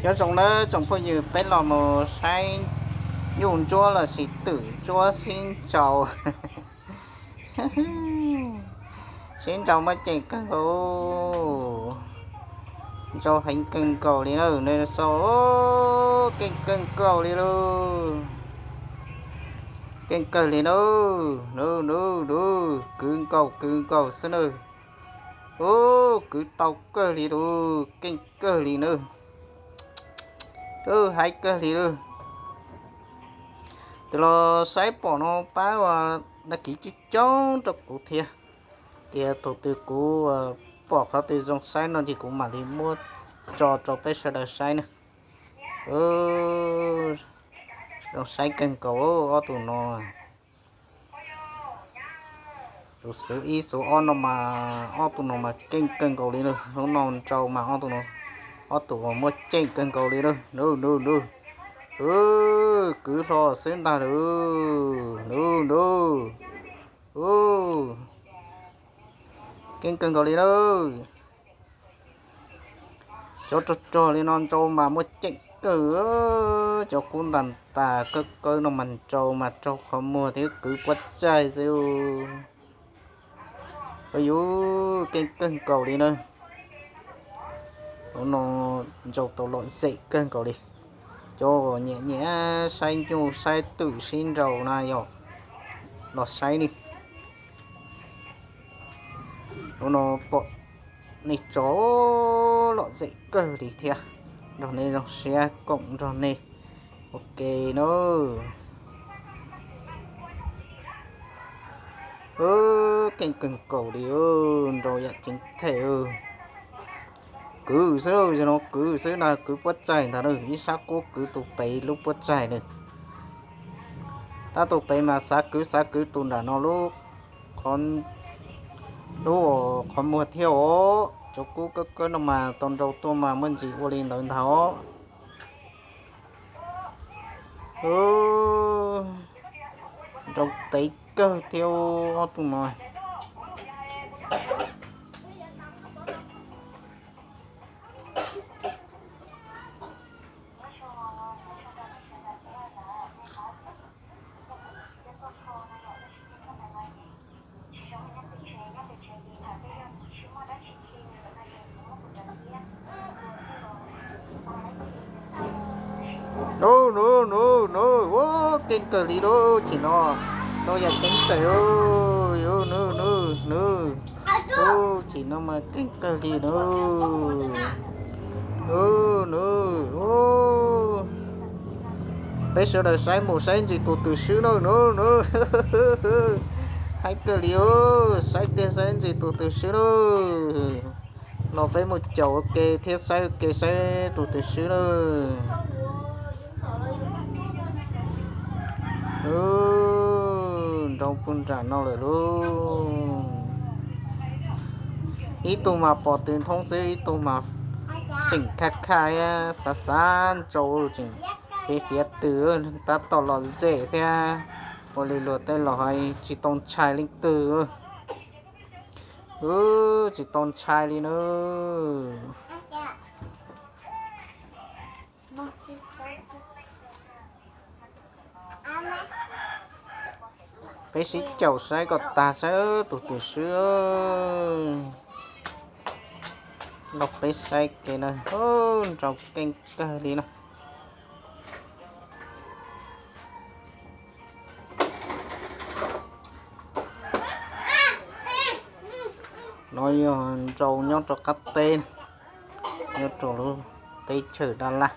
Nyob zoo nawb tsoom phooj ywg, peb los mus saib nyuj ntsuab los sis twm ntsuab sib nraus. Sib nraus muaj ceem kawg nkaus, nraus heev kawg nkaus li na, nws xaus keej kawg nkaus li lauj. Keej kawg li na, na na na, kwv nkaus kwv nkaus xwb na. Ub, kwv tau kawg li lauj, keej kawg li na. Ub, haib kawg li lauj. Tus los saib pom no pab ua đăng ký coob coob rau kuv thiab, tias thaum twg kuv pom qhov twg zoo saib no ces kuv mam li muab tso rau peb sawv daws saib na. Zoo saib kawg nkaus ob tug no. Tus xwv ib xwv ob no mas, ob tug no mas keej kawg nkaus li na. Hnub no nrau mas ob tug no, ob tug uas muaj ceem kawg nkaus li na. Nub nub nub, kwv hlo xwb ntag lauj. Nub nub, keej kawg nkaus li na. Cov rog rog li no nrau mas muaj ceem kawg. Cov kub ntas ntas kawg kawg no mas nrau mas raug qhov muag thiab kwv puab tsaig xwb. Ua yus keej kawg nkaus li na. Hnub no nrau tau lom zem kawg nkaus li. Cov nyiam nyiam saib nyuj saib twm sib nraus na yog los saib ni. Hnub no pom nej tso lom zem kawg li thiab, nrog nej zoo siab koom nrog nej ua ke na. Keej kawg nkaus li, nrau yam ceev them. Kwv xwb, yog no kwv xwb na, kwv puab tsaig ntag na, ib sab kub kwv tus pem lub puab tsaig na. Tab tus pem mas xav kwv xav kwv tus nram no lub, lub qhov muag thiab os. Cov kub kawg kawg no mas tau nrau tuaj mas muaj ntsis ua li ntawd ntag os. Nrau tev kawg thiab ob tug no. Nub nub nub nub, ua keej kawg li lub chim no, nrau yam ceev tes. Nub nub nub, lub chim no mas keej kawg li nub. Nub nub, peb sawv daws saib mus saib ntsis tus twg swb na nub nub. Haib kawg li, saib tiag saib ntsis tus twg swb na. Los peb mus caum ua ke thiab saib ua ke saib tus twg swb na. Nrau puag nram no lawm lauj. Ib tug mas pom tw nthoob xwb, ib tug mas tseem khaj khaj, xav xav nrau, tseem fiav fiav tw, tab tom lom zem thiab. Ua li luag tej laus hais tsis tau ntshai leej twg. Tsis tau ntshai li na. Peb sib caum saib kom tag saib tus twg swb. Los peb saib ke na, nrau keej kawg li na. No yog nrau nyob rau qab teb, nyob rau lub teb chaws Dab Laj.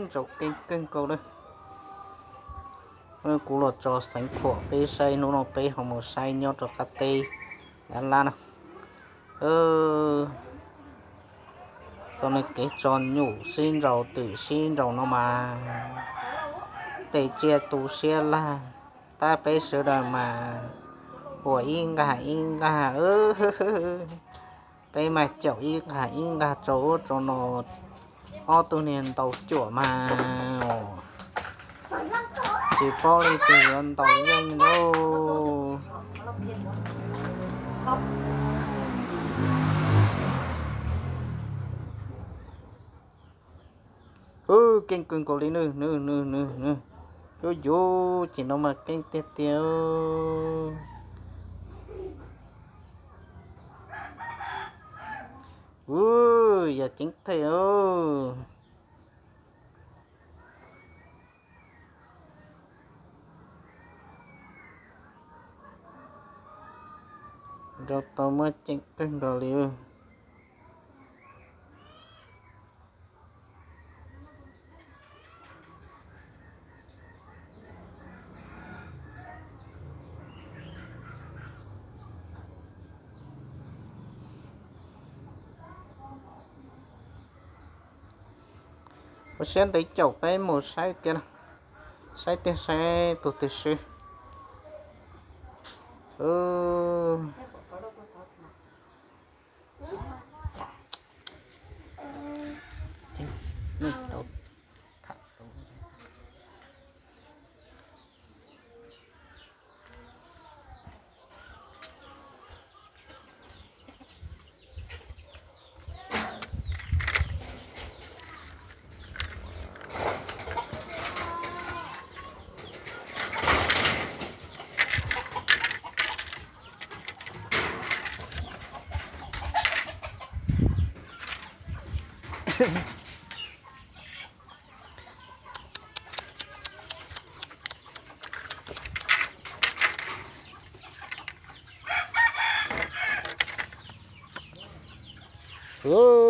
Nrau keej kawg nkaus li. Kuv los tso xeev khuam peb saib, hnub no peb ho mus saib nyob rau qab teb Dab Laj na. Txoj neej kev tso nyuj sib nraus twm sib nraus no mas tej tsiaj tu siab laj, tab peb sawv daws mas huam ib nqag ib nqag. Peb mas caum ib nqag ib nqag rau ub rau no, ob tug niag ntaus cuam mas tsis paub leej twg yuav ntaus yeej lauj. Keej kawg nkaus li nws, nws, nws, nws, nws. Yuv yuv, chim no mas keej tiag tiag. Ub, yog ceev theem lauj. Nrau tau muaj ceem kawg nkaus li. Ua siab ntev caum peb mus saib kiag, saib tiag saib tus twg swb. Ub,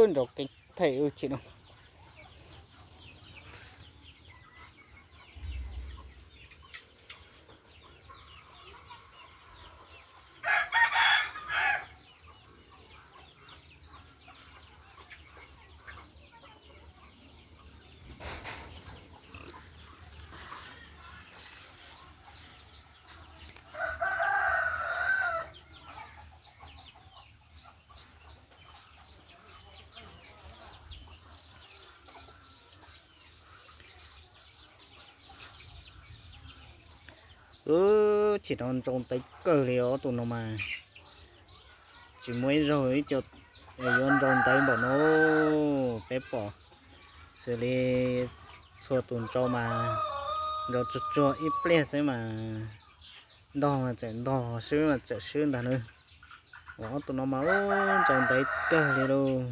nrau keej theem ub chim no. Ub, chim no nrau ntev kawg li os, tus no mas tsis muaj ib zaug ib co yuav nrau ntev npaum no. Peb pom xws li txhua tus nrau mas nrau tsuag tsuag ib pliag xwb mas ntog mas txawm ntog, swb mas txawm swb ntag na. Ua ob tug no mas ub, nrau ntev kawg li lauj.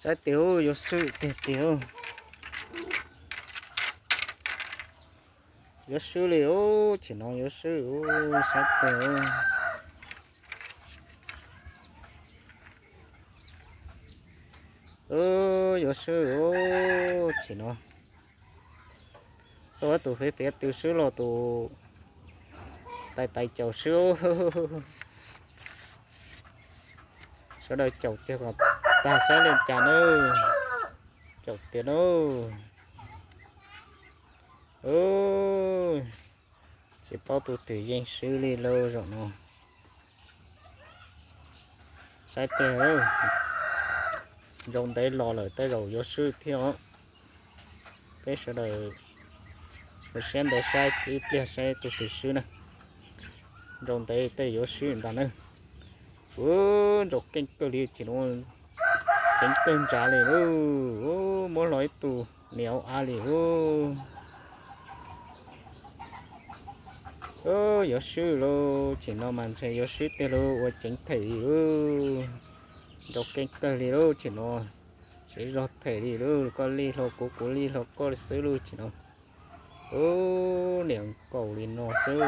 Saib tiag, yuav swb tiag tiag. Yuav swb li, chim no yuav swb, saib tiag. Yuav swb, chim no. Xauj tus fiav fiav tw swb los tus tais tais caum swb. Sawv daws caum tiag kom tag saib li cas nawb. Caum tiag nawb. Tsis paub tus twg yeej swb li lauj zaum no. Saib tiag, nrau ntev los lawm tej zaum yuav swb thiab os. Peb sawv daws ua siab ntev saib ib pliag saib tus twg swb na. Nrau ntev tej yuav swb ntag na. Ub, nrau keej kawg li, chim no ceev kawg ntsav li lauj. Ub, muab hlo ib tug niam au av li lauj. Yuav swb lauj, chim no mas ntshe yuav swb tiag lauj, ua ceev them li lauj. Nrau keej kawg li lauj, chim no tsis zog them li lauj, koj lij hlo kuv, kuv lij hlo koj li xwb lauj, chim no. Ub, niam nkaus li no xwb.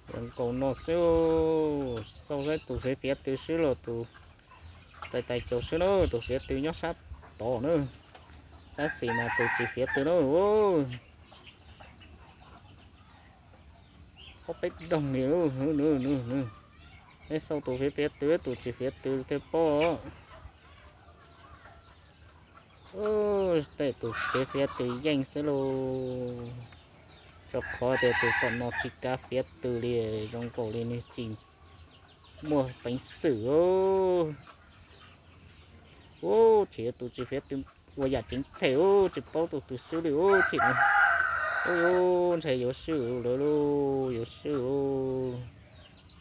Niam nkaus no xwb. Xauj saib tus fiav fiav tw swb los tus tais tais caum swb na, tus fiav tw nyob sab tod na. Sab xis mas tus tsis fiav tw na. Ub, ob peb doog li lauj, nws, nws, nws. Nej xauj tus fiav fiav tw, tus tsis fiav tw thiaj paub. Tej tus fiav fiav tw yeej xwb lauj. Rau qhov tias tus tom no tsis kav fiav tw li, zoo nkaus li nws tsis muaj peev xwm. Ub, chim tus tsis fiav tw ua yam ceev them ub, tsis paub tus twg swb li ub, chim no. Ub, ntshe yuav swb lawm lauj, yuav swb.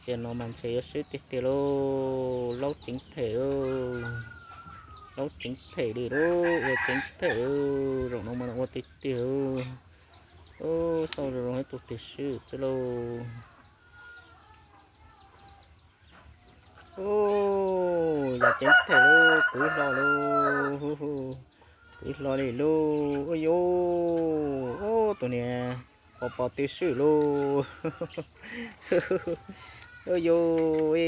Tiam no mas ntshe yuav swb tiag tiag lauj, laub ceev them. Laub ceev them li lauj, ua ceev them. Zaum no mas ua tiag tiag. Ub, xauj zoo zoo ib tug twg swb xwb lauj. Ub, yam ceev them lauj, kwv hlo lauj, kwv hlo li lauj. Ub yuj, ub, tus niag pos pos tw swb lauj. Ub yuj,